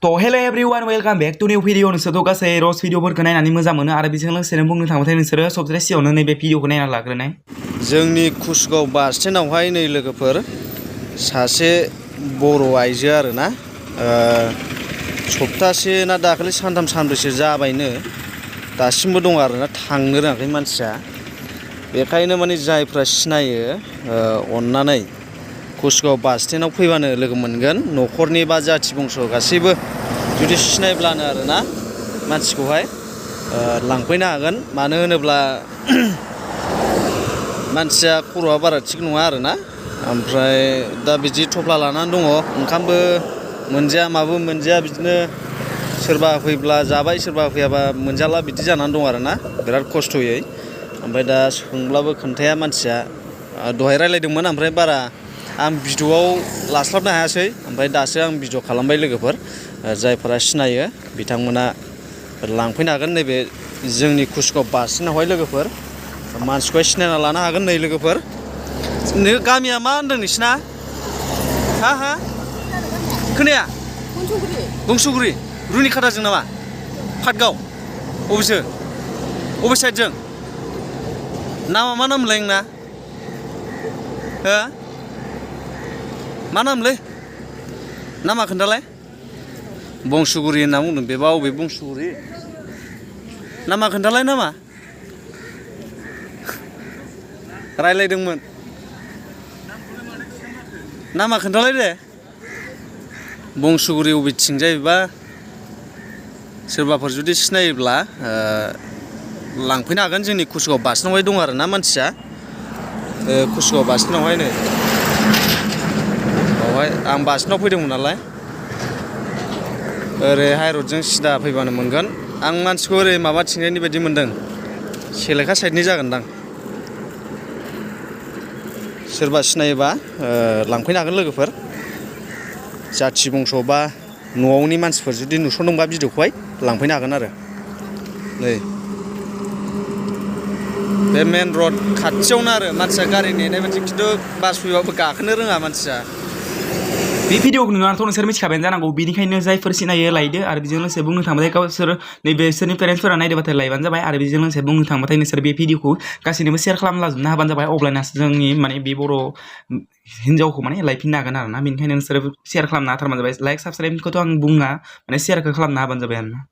तो hello everyone welcome back to new video नोंसोरथ' गासै रस भिडिअफोरखौ नायनानै मोजां मोनो आरो बेजों लोगोसे बुंनो थांबाथाय नोंसोरो सबसे सिगाङावनो नैबे भिडिअखौ नायना लाग्रोनाय जोंनि कुसगाव बास स्टेन्डआवहाय नै लोगोफोर सासे बर' आइजो आरोना सप्तासे ना दाखालि सानथाम सानब्रैसो जाबायनो दासिमबो दं आरोना थांनो रोङाखै मानसिया बेखायनो माने जायफ्रा सिनायो अननानै कुसगाव बास स्टेन्डआव फैबानो लोगो मोनगोन न'खरनि बा जाथि बंस' गासैबो जुदि सिनायब्लानो आरोना मानसिखौहाय लांफैनो हागोन मानो होनोब्ला मानसिया खर'आ बारा थिग नङा आरोना ओमफ्राय दा बिदि थफ्ला लानानै दङ ओंखामबो मोनजाया माबो मोनजाया बिदिनो सोरबा फैब्ला जाबाय सोरबा फैयाबा मोनजाला बिदि जानानै दं आरोना बिराद खस्थ'यै ओमफ्राय दा सोंब्लाबो खोन्थाया मानसिया दहाय रायलायदोंमोन ओमफ्राय बारा आं भिडिअ'आव लास्लाबनो हायासै ओमफ्राय दासो आं भिडिअ' खालामबाय लोगोफोर जायफोरा सिनायो बिथांमोना लांफैनो हागोन नैबे जोंनि कुसगाव बास स्टेन्डआवहाय लोगोफोर मानसिखौहाय सिनायना लानो हागोन नै लोगोफोर गामिया मा होनदों नोंसिना हा खोनाया बंसुगुरि रुनिखाथाजों नामा पाटगाव अबेसो अबे साइडजों नामा मा नामलाय नोंना हो मा नामलै नामा खोन्थालाय बंसुगुरि होनना बुंदों बेबा अबे बंसुगुरि नामा खोन्थालाय नामा रायलायदोंमोन नामा खोन्थालाय दे बंसुगुरि अबेथिंजाय बेबा सोरबाफोर जुदि सिनायोब्ला लांफैनो हागोन जोंनि कुसगाव बास स्टेन्डआवहाय दं आरोना मानसिया कुसगाव बास स्टेन्डआवहाय नै बावहाय आं बास स्टेन्डआव फैदोंमोन नालाय ओरै हाइरडजों सिदा फैबानो मोनगोन आं मानसिखौ ओरै माबाथिंजायनि बायदि मोनदों सेलेखा साइडनि जागोनदां सोरबा सिनायोबा लांफैनो हागोन लोगोफोर जाथि बंस' बा न'आवनि मानसिफोर जुदि नुसनदोंबा भिडिअ'खौहाय लांफैनो हागोन आरो नै बे मेन रड खाथियावनो आरो मानसिया गारि नेनाय बायदि खिन्थु बास फैबाबो गाखोनो रोङा मानसिया बे भिडिअखौ नुनानैथ' नोंसोर मिथिखाबायानो जानांगौ बेनिखायनो जायफोर सिनायो लायदो आरो बेजों लोगोसे बुंनो थांबाथाय गावसोर नैबेसोरनि पेरेन्टसफोरा नायदोंबाथाय लायबानो जाबाय आरो बेजों लोगोसे बुंनो थांबाथाय नोंसोर बे भिडिअखौ गासैनोबो शेयार खालामलाजोबनो हाबानो जाबाय अब्लानासो जोंनि माने बे बर' हिन्जावखौ माने लायफिननो हागोन आरोना बेनिखायनो नोंसोर शेयार खालामना होथारबानो जाबाय लाइक साबस्क्राइबखौथ' आं बुङा माने शेयारखौ खालामना होबानो जाबाय आरोना